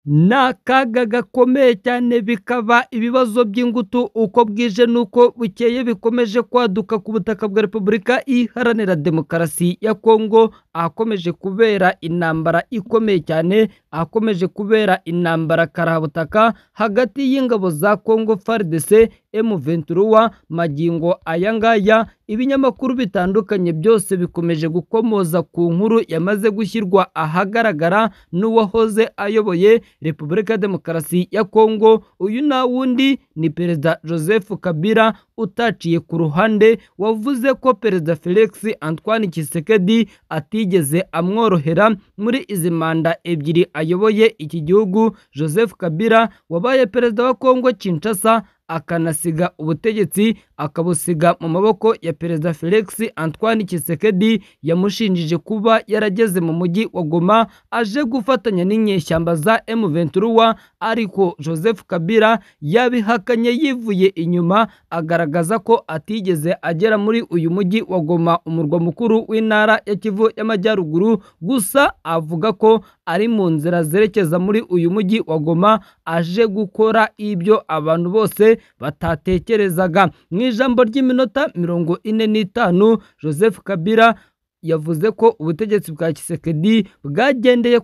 Ni akaga gakomeye cyane, bikaba ibibazo by'ingutu uko bwije n'uko bukeye bikomeje kwaduka ku butaka bwa Repubulika Iharanira Demokarasi ya Kongo, ahakomeje kubera intambara ikomeye cyane, ahakomeje kubera intambara karahabutaka hagati y'ingabo za Kongo FARDC, M23. Magingo aya ngaya ibinyamakuru bitandukanye byose bikomeje gukomoza ku nkuru yamaze gushyirwa ahagaragara n'uwahoze ayoboye Repubulika ya Demokarasi ya Kongo. Uyu nta wundi ni Perezida Joseph Kabila utaciye ku ruhande, wavuze ko Perezida Felix Antoine Tshisekedi atigeze amworohera muri izi manda ebyiri ayoboye iki gihugu. Joseph Kabila wabaye perezida wa Kongo Kinshasa, akanasiga ubutegetsi akabusiga mu maboko ya Perezida Felix Antoine Tshisekedi, yamushinjije kuba yarageze mu mujyi wa Goma aje gufatanya n'inyeshyamba za M23, ariko Joseph Kabila yabihakanye yivuye inyuma, agaragaza ko atigeze agera muri uyu mujyi wa Goma, umurwa mukuru w'intara ya Kivu y'Amajyaruguru. Gusa avuga ko ari mu nzira zerekeza muri uyu mujyi wa Goma aje gukora ibyo abantu bose batatekerezaga. Mu ijambo ry'iminota 45, Joseph Kabila yavuze ko ubutegetsi bwa Tshisekedi bwagendeye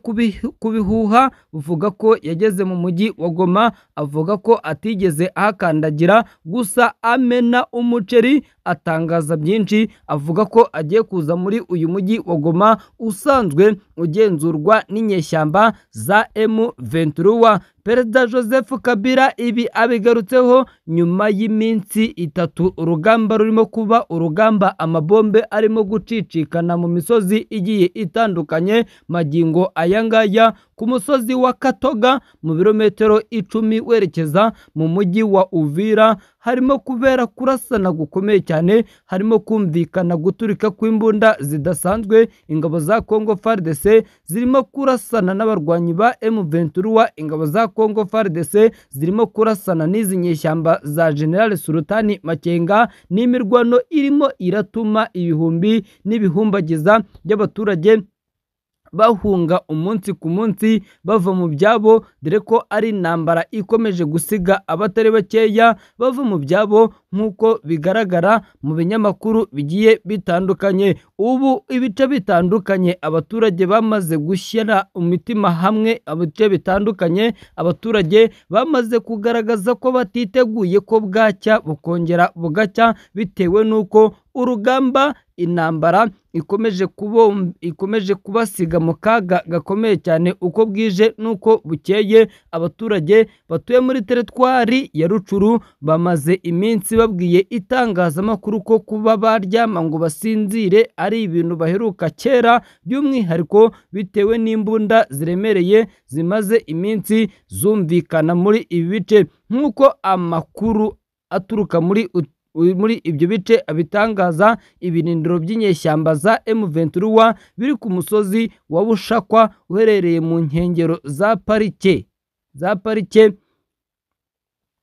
ku bihuha buvuga ko yageze mu mujyi wa Goma, avuga ko atigeze ahakandagira, gusa amena umuceri, atangaza byinshi, avuga ko agiye kuza muri uyu mujyi wa Goma usanzwe ugenzurwa n'inyeshyamba za M23. Perezida Joseph Kabila ibi abigarutseho nyuma y'iminsi itatu urugamba rurimo kuba urugamba, amabombe arimo gucicikana mu misozi igiye itandukanye. Magingo aya ngaya ku musozi wa Katoga, mu birometero 10 werekeza mu mujyi wa Uvira, harimo kubera kurasana gukomeye cyane, harimo kumvikana guturika kw'imbunda zidasanzwe. Ingabo za Kongo FARDC zirimo kurasana n'abarwanyi ba M23, ingabo za Kongo FARDC zirimo kurasana n'izi nyeshyamba za General Sultani Makenga. Ni imirwano irimo iratuma ibihumbi n'ibihumbagiza by'abaturage bahunga umunsi ku munsi bava mu byabo, dore ko ari intambara ikomeje gusiga abatari bakeya bava mu byabo, nk'uko bigaragara mu binyamakuru bigiye bitandukanye. Ubu ibice bitandukanye abaturage bamaze gushyira umutima hamwe, ibice bitandukanye abaturage bamaze kugaragaza ko batiteguye ko bwacya bukongera bugacya, bitewe n'uko urugamba, intambara ikomeje kubasiga mu kaga gakomeye cyane uko bwije n'uko bukeye. Abaturage batuye muri teritwari ya Rucuru bamaze iminsi babwiye itangazamakuru ko kuba baryama ngo basinzire ari ibintu baheruka kera, by'umwihariko bitewe n'imbunda ziremereye zimaze iminsi zumvikana muri ibi bice, nk'uko amakuru aturuka muri ibyo bice abitangaza. Ibirindiro by'inyeshyamba za M23 biri ku musozi wa Bushakwa uherereye mu nkengero za parike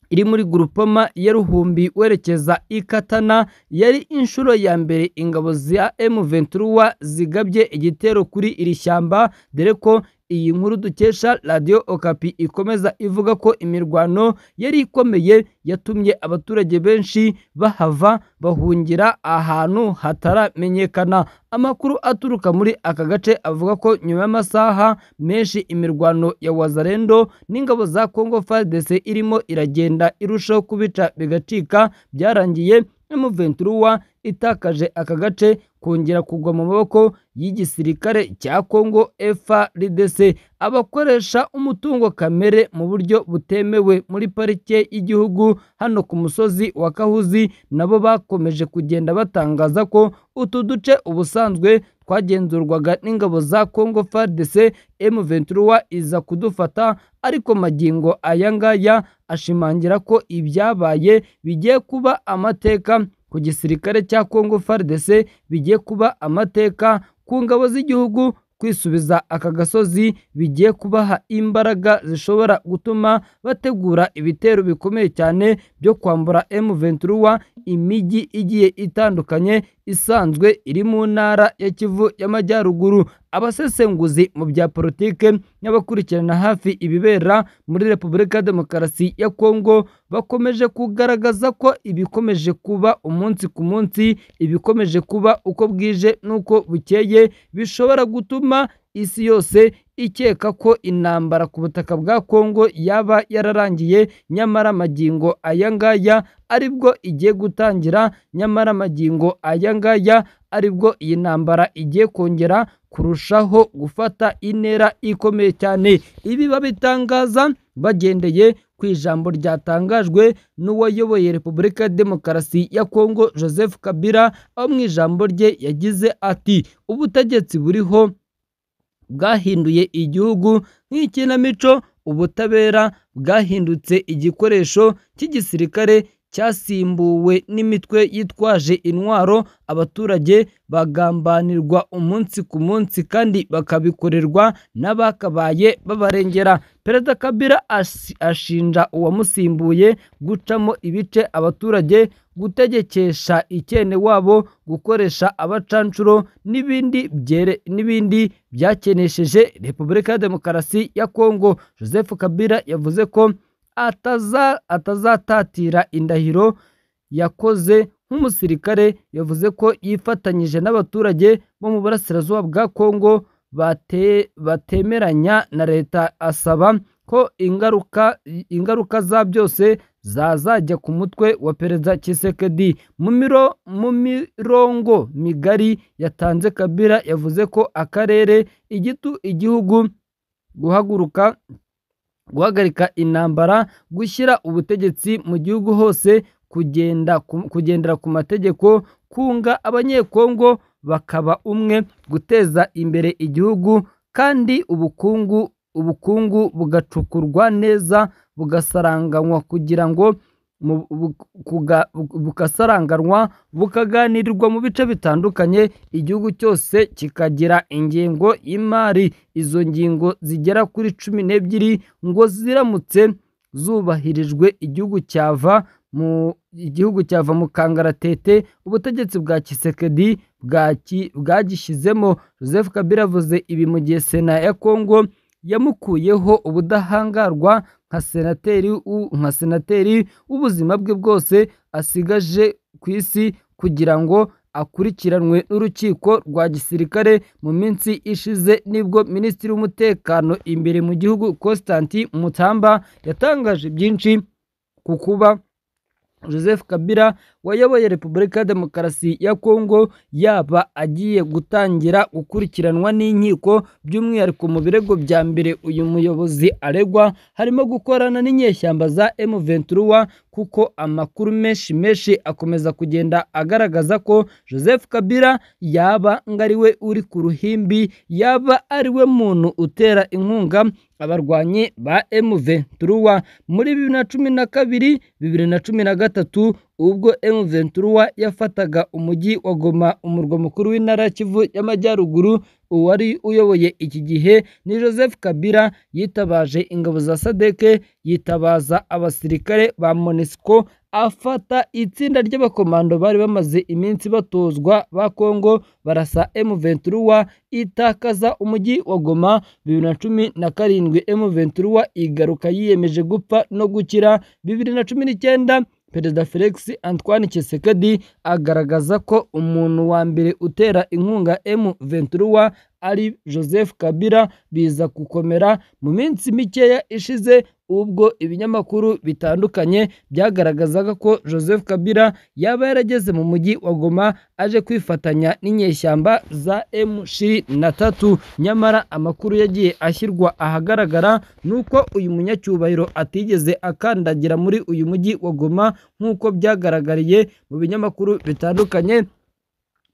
iri muri Grupoma ya Ruhumbi werekeza Ikatana. Yari inshuro ya mbere ingabo za M23 zigabye igitero kuri iri shyamba, dore ko iyi nkuru dukesha Radio Okapi ikomeza ivuga ko imirwano yari ikomeye yatumye abaturage benshi bahava bahungira ahantu hataramenyekana. Amakuru aturuka muri aka gace avuga ko nyuma y'amasaha menshi imirwano ya Wazalendo n'ingabo za Kongo FARDC irimo iragenda irushaho kubica bigacika, byarangiye M23 itakaje aka gace kongera kugwa mu maboko y'igisirikare cya Kongo FARDC. Abakoresha umutungo kamere mu buryo butemewe muri parike y'igihugu hano ku musozi wa Kahuzi nabo bakomeje kugenda batangaza ko utu duce ubusanzwe twagenzurwaga n'ingabo za Kongo FARDC, M23 iza kudufata, ariko magingo aya ngaya ashimangira ko ibyabaye bigiye kuba amateka ku gisirikare cya Kongo FARDC, bigiye kuba amateka ku ngabo z'igihugu. Kwisubiza aka gasozi bigiye kubaha imbaraga zishobora gutuma bategura ibitero bikomeye cyane byo kwambura M23 imijyi igiye itandukanye isanzwe iri mu ntara ya Kivu y'Amajyaruguru. Abasesenguzi mu bya politike n'abakurikirana hafi ibibera muri Repubulika ya Demokarasi ya Kongo bakomeje kugaragaza ko ibikomeje kuba umunsi ku munsi, ibikomeje kuba uko bwije n'uko bukeye, bishobora gutuma isi yose ikeka ko intambara ku butaka bwa Kongo yaba yararangiye, nyamara magingo aya ngaya aribwo igiye gutangira, nyamara magingo aya ngaya aribwo iyi ntambara igiye kongera kurushaho gufata intera ikomeye cyane. Ibi babitangaza bagendeye ku ijambo ryatangajwe n'uwayoboye Repubulika ya Demokarasi ya Kongo Joseph Kabila, aho mu ijambo rye yagize ati: "Ubutegetsi buriho bwahinduye igihugu nk'ikinamico, ubutabera bwahindutse igikoresho cy'igisirikare cyasimbuwe n'imitwe yitwaje intwaro, abaturage bagambanirwa umunsi ku munsi kandi bakabikorerwa n'abakabaye babarengera." Perezida Kabila ashinja uwamusimbuye gucamo ibice abaturage, gutegekesha ikene wabo, gukoresha abacanshuro n'ibindi byakenesheje Repubulika ya Demokarasi ya Kongo. Joseph Kabila yavuze ko atazatatira indahiro yakoze nk'umusirikare. Yavuze ko yifatanyije n'abaturage bo mu burasirazuba bwa Kongo batemeranya na leta, asaba ko ingaruka za byose zazajya ku mutwe wa Perezida Tshisekedi. Mu mirongo migari yatanze, Kabila yavuze ko akarere igihugu guhagarika intambara, gushyira ubutegetsi mu gihugu hose, kugendera ku mategeko, kunga abanyekongo bakaba umwe, guteza imbere igihugu kandi ubukungu bugacukurwa neza, bugasaranganywa kugira ngo bukasaranganwa bukaganirirwa mu bice bitandukanye, igihugu cyose kikagira ingengo y'imari. Izo ngingo zigera kuri 12 ngo ziramutse zubahirijwe igihugu cyava mu kangaratete ubutegetsi bwa Tshisekedi bwagishyizemo. Joseph Kabila avuze ibi mu gihe Sena ya Kongo yamukuyeho ubudahangarwa nka senateri w'ubuzima bwe bwose asigaje ku isi kugira ngo akurikiranwe n'urukiko rwa gisirikare. Mu minsi ishize nibwo Minisitiri w'Umutekano imbere mu gihugu Constantin Mutamba yatangaje byinshi ku kuba Joseph Kabila wayoboye Repubulika ya Demokarasi ya Kongo yaba agiye gutangira gukurikiranwa n'inkiko, by'umwihariko mu birego bya mbere uyu muyobozi aregwa harimo gukorana n'inyeshyamba za M23, kuko amakuru menshi akomeza kugenda agaragaza ko Joseph Kabila yaba ngariwe uri ku ruhimbi, yaba ariwe muntu utera inkunga abarwanyi ba M23. Muri 2012, 2013 ubwo M23 yafataga umujyi wa Goma, umurwa mukuru w'intara Kivu y'Amajyaruguru, uwari uyoboye iki gihe ni Joseph Kabila, yitabaje ingabo za SADC, yitabaza abasirikare ba MONUSCO, afata itsinda ry'abakomando bari bamaze iminsi batozwa ba Kongo, barasa M23 itakaza umujyi wa Goma. 2017 M23 igaruka yiyemeje gupfa no gukira. 2019 Perezida Felix Antoine Tshisekedi agaragaza ko umuntu wa mbere utera inkunga M23 ari Joseph Kabila, biza gukomera mu minsi mikeya ishize ubwo ibinyamakuru bitandukanye byagaragazaga ko Joseph Kabila yaba yarageze mu mujyi wa Goma aje kwifatanya n'inyeshyamba za M23. Nyamara amakuru yagiye ashyirwa ahagaragara nuko uyu munyacyubahiro atigeze akandagira muri uyu mujyi wa Goma nk'uko byagaragariye mu binyamakuru bitandukanye,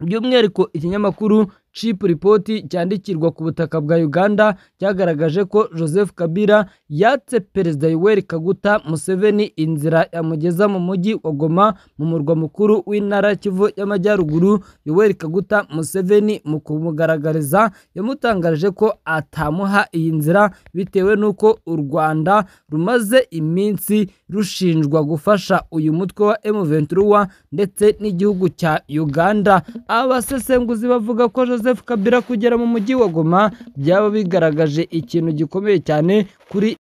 by'umwihariko ikinyamakuru Chip Report cyandikirwa ku butaka bwa Uganda cyagaragaje ko Joseph Kabila yatse Perezida Yoweri Kaguta Museveni inzira yamugeza mu mujyi wa Goma, mu murwa mukuru w'intara Kivu y'Amajyaruguru. Yoweri Kaguta Museveni mu kumugaragariza yamutangarije ko atamuha iyi nzira bitewe n'uko u Rwanda rumaze iminsi rushinjwa gufasha uyu mutwe wa M23 ndetse n'igihugu cya Uganda. Abasesenguzi bavuga ko Joseph Joseph Kabila kugera mu mujyi wa Goma byaba bigaragaje ikintu gikomeye cyane kuri